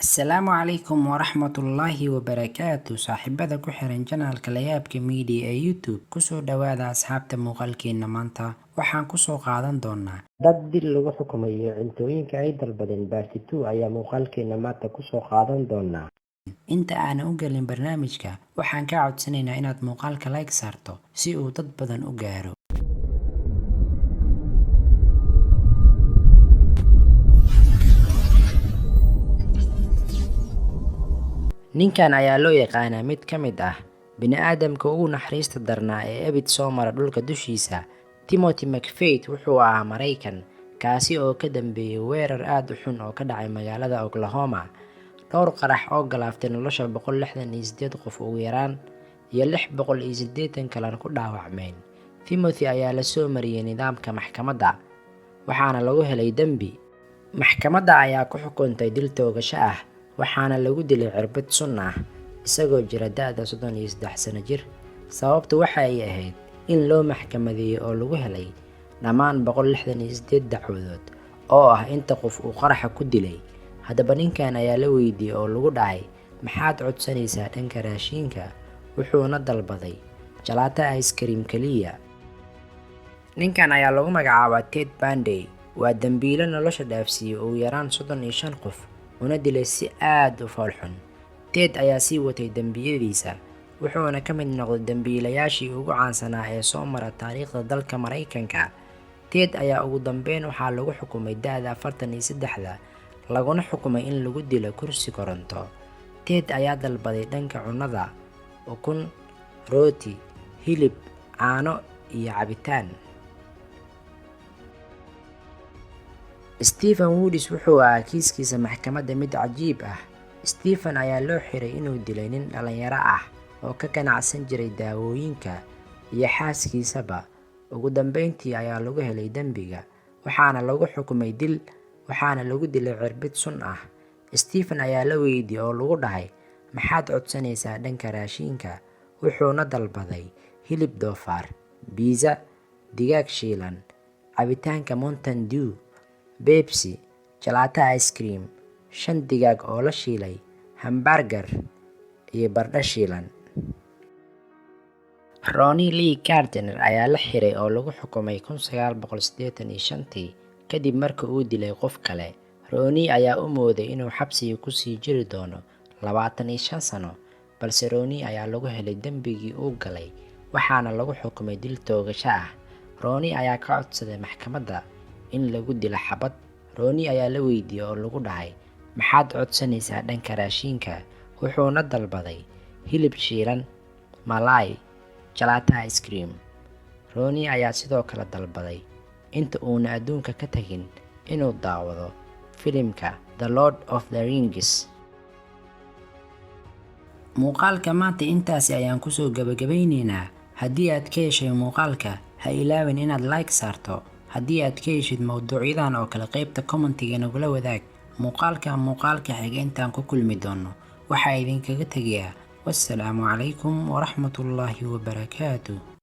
Asalaamu calaykum waraxmatullaahi wabarakaatu. Saaxiibada ku xiran channelka Layaabka Media ee YouTube, kusoo dhawaada asxaabta. Muuqaalkeena maanta waxaan kusoo qaadan doonaa dad dil lagu xukumayo cuntooyinka ay dalbadeen. Part 2 ayaa muuqaalkeena maanta kusoo qaadan doonaa. Inta aanan u gelin barnaamijka, waxaan kaa codsanaynaa inaad muuqaalka like saarto si uu dad badan u gaaro. Ninkan ayaa loo yaqaanaa mid ka mid ah bini'aadamka ugu naxariista darnaa ee ebid soo mara dhulka dushiisa. Timothy McVeigh wuxuu ahaa Maraykan, kaasi oo ka dambeeyay weerar aad u xun oo ka dhacay magaalada Oklahoma. Dhowr qarax oo galaaftay nolosha 168 qof ugu yaraan iyo 680 kalena ku dhaawacmeen. Timothy ayaa la soo mariyay nidaamka maxkamadda, waxaana lagu helay dembi. Maxkamadda ayaa ku xukuntay dil toogasho ah, waxaana lagu dilay cirbad sun ah isagoo jira da'da 33 sano jir. Sababtu waxa ay ahayd in loo maxkamadeeyay oo lagu helay dhammaan 168 dacwadood oo ah inta qof uu qaraxa ku dilay. Haddaba ninkan ayaa la weydiiyey oo lagu dhahay, "Maxaad codsanaysaa dhanka raashinka?" Wuxuuna dalbaday jalaato ice cream kaliya. Ninkan ayaa lagu magacaabaa Ted Bundy. Waa dambiile nolosha dhaafsiiyey ugu yaraan 35 qof, una dilay si aad u foolxun. Ted ayaa sii watay dembiyadiisa, wuxuuna ka mid noqday dembiilayaashii ugu caansanaa ee soo mara taariikhda dalka Maraykanka. Ted ayaa ugu dambeyn waxaa lagu xukumay da'da 43-da, laguna xukumay in lagu dilo kursi koronto. Ted ayaa dalbaday dhanka cunnada ukun, rooti, hilib, caano iyo cabitaan. Stephen Woods wuxuu ahaa kiiskiisa maxkamadda mid cajiib ah. Stephen ayaa loo xiray inuu dilay nin dhalinyaro ah oo ka ganacsan jiray daawooyinka iyo xaaskiisaba. Ugu dambeyntii ayaa lagu helay dembiga, waxaana lagu xukumay dil, waxaana lagu dilay cirbid sun ah. Stephen ayaa la weydiiyey oo lagu dhahay, "Maxaad codsanaysaa dhanka raashinka?" Wuxuuna dalbaday hilib doofaar, pizza, digaag shiilan, cabitaanka Mountain Dew, Pepsi, jalaato ice cream, shan digaag oo la shiilay, hamburger iyo baradho shiilan. Ronnie Lee Gardner ayaa la xiray oo lagu xukumay 1985-tii kadib markii uu dilay qof kale. Ronnie ayaa u mooday inuu xabsiga ku sii jiri doono 25 sano, balse Ronnie ayaa lagu helay dembigii uu galay, waxaana lagu xukumay dil toogasho ah. Ronnie ayaa ka codsaday maxkamadda in lagu dilo xabad. Ronnie ayaa la weydiiyey oo lagu dhahay, "Maxaad codsanaysaa dhanka raashinka?" Wuxuuna dalbaday hilib shiilan, malaay, jalaato ice cream. Ronnie ayaa sidoo kale dalbaday inta uuna adduunka ka tagin inuu daawado filimka The Lord of the Rings. Muuqaalka maanta intaasi ayaan kusoo gabagabeyneynaa. Haddii aad ka heshay muuqaalka, ha ilaawin inaad like saarto. Haddii aad ka heshid mowduucyadan oo kale, qaybta commentiga nagula wadaag. Muuqaalka muuqaalka xiga intaan ku kulmi doono, waxaa idinkaga tegayaa wassalaamu calaykum waraxmatullaahi wabarakaatu.